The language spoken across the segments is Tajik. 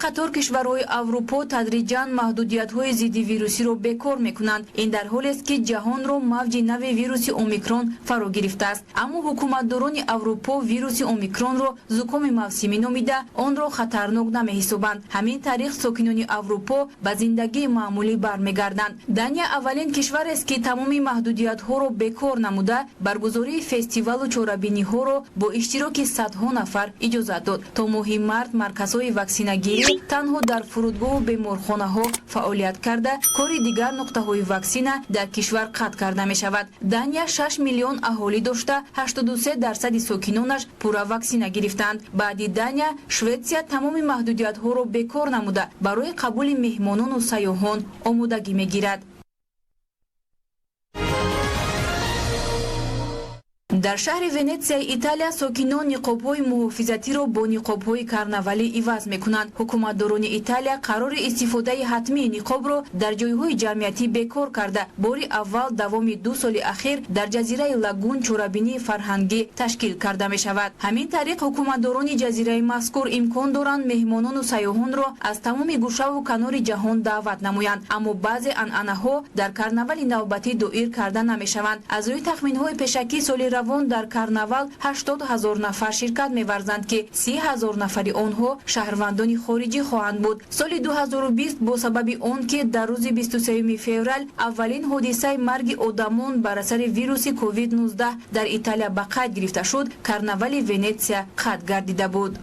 Қатор кишварҳои Аврупо тадриҷан маҳдудиятҳои зидди вирусиро бекор мекунанд. Ин дар ҳолест, ки ҷаҳонро мавҷи нави вируси Омикрон фаро гирифтааст. Аммо ҳукуматдорони Аврупо вируси Омикронро зукоми мавсимӣ номида, онро хатарнок намеҳисобанд. Ҳамин тариқ сокинони Аврупо ба зиндагии маъмулӣ бармегарданд. Дания аввалин кишварест, ки тамоми маҳдудиятҳоро бекор намуда, баргузории фестивалу чорабиниҳоро бо иштироки садҳо нафар иҷозат дод. То моҳи март марказҳои ваксинагирӣ танҳо дар фурудгоҳу беморхонаҳо фаъолият карда, кори дигар нуқтаҳои ваксина дар кишвар қатъ карда мешавад. Дания 6 миллион аҳолӣ дошта, 83 дарсади сокинонаш пурра ваксина гирифтаанд. Баъди Дания Шветсия тамоми маҳдудиятҳоро бекор намуда, барои қабули меҳмонону сайёҳон омодагӣ мегирад. Дар шаҳри Венетсияи Италия сокинон ниқобҳои муҳофизатиро бо ниқобҳои карнавалӣ иваз мекунанд. Ҳукуматдорони Италия қарори истифодаи ҳатмии ниқобро дар ҷойҳои ҷамъиятӣ бекор карда, бори аввал давоми 2 соли ахир дар ҷазираи Лагун чорабинии фарҳангӣ ташкил карда мешавад. Ҳамин тариқ ҳукуматдорони ҷазираи мазкур имкон доранд меҳмонону сайёҳонро аз тамоми гӯшаву канори ҷаҳон даъват намоянд. Аммо баъзе анъанаҳо дар карнавали навбатӣ доир карда намешаванд. Аз рӯи тахминҳои пешакӣ, соли равон дар карнавал 80 ҳазор нафар ширкат меварзанд, ки 30 ҳазор нафари онҳо шаҳрвандони хориҷӣ хоҳанд буд. Соли 2020 бо сабаби он ки дар рӯзи 23 феврал аввалин ҳодисаи марги одамон бар асари вируси COVID-19 дар Италия ба қайд гирифта шуд, карнавали Венетсия қатъ гардида буд.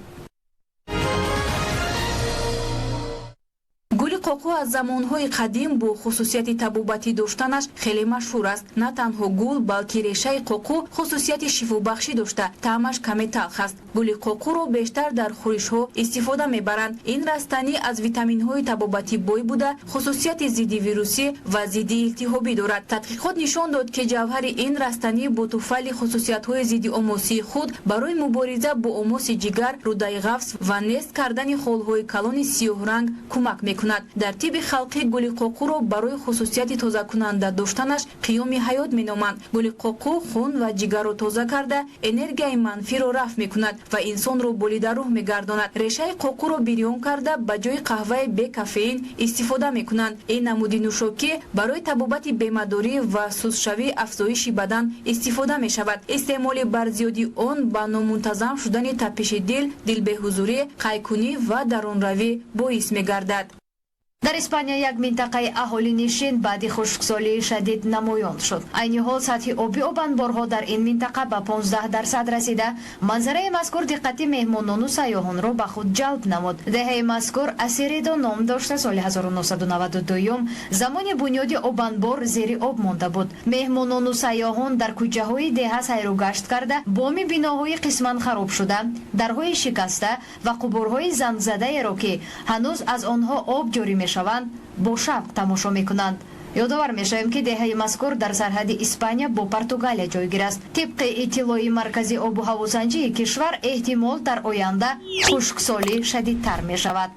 Гули қоқу аз замонҳои қадим бо хусусияти табобатӣ доштанаш хеле машҳур аст. На танҳо гул, балки решаи қоқу хусусияти шифобахшӣ дошта, таъмаш каме талх аст. Гули қоқуро бештар дар хӯришҳо истифода мебаранд. Ин растанӣ аз витаминҳои табобатӣ бой буда, хусусияти зиддивирусӣ ва зиддиилтиҳобӣ дорад. Тадқиқот нишон дод, ки ҷавҳари ин растанӣ бо туфайли хусусиятҳои зиддиомосии худ барои мубориза бо омоси ҷигар, рӯдаи ғафс ва нест кардани холҳои калони сиёҳранг кӯмак мекунад. Дар тибби халқӣ гули қоқуро барои хусусияти тозакунанда доштанаш қиёми ҳаёт меноманд. Гули қоқу хун ва ҷигарро тоза карда, энергияи манфиро рафъ мекунад ва инсонро болидарӯҳ мегардонад. Решаи қоқуро бирён карда, ба ҷои қаҳваи бекафеин истифода мекунанд. Ин намуди нӯшокӣ барои табобати бемадорӣ ва сустшавии афзоиши бадан истифода мешавад. Истеъмоли барзиёди он ба номунтазам шудани тапиши дил, дилбеҳузурӣ, қайкунӣ ва дарунравӣ боис мегардад. Дар Испания як минтақаи аҳолинишин баъди хушксолии шадид намоён шуд. Айни ҳол сатҳи оби обанборҳо дар ин минтақа ба 15% расида, манзараи мазкур диққати меҳмонону сайёҳонро ба худ ҷалб намуд. Деҳаи мазкур Асередо ном дошта, соли 1992 замони бунёди обанбор зери об монда буд. Меҳмонону сайёҳон дар кӯчаҳои деҳа сайру гашт карда, боми биноҳои қисман хароб шуда, дарҳои шикаста ва қубурҳои зангзадаеро, ки ҳанӯз аз онҳо об ҷорӣ мешаванд, бо шавқ тамошо мекунанд. Ёдовар мешавем, ки деҳаи мазкур дар сарҳади Испания бо Португалия ҷойгир аст. Тибқи иттилои Маркази обу ҳавосанҷии кишвар, эҳтимол дар оянда хушксолӣ шадидтар мешавад.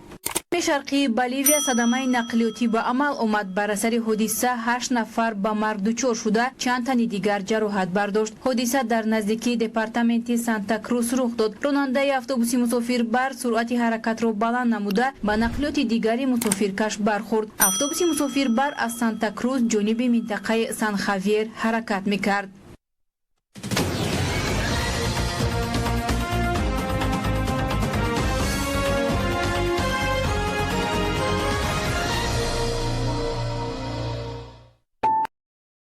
Шарқии Боливия садамаи нақлиётӣ ба амал омад. Бар асари ҳодиса ҳашт нафар ба марг дучор шуда, чанд тани дигар ҷароҳат бардошт. Ҳодиса дар наздикии департаменти Санта Крус рух дод. Ронандаи автобуси мусофирбар суръати ҳаракатро баланд намуда, ба нақлиёти дигари мусофиркаш бархӯрд. Автобуси мусофирбар аз Санта Крус ҷониби минтақаи Сан Хавьер ҳаракат мекард.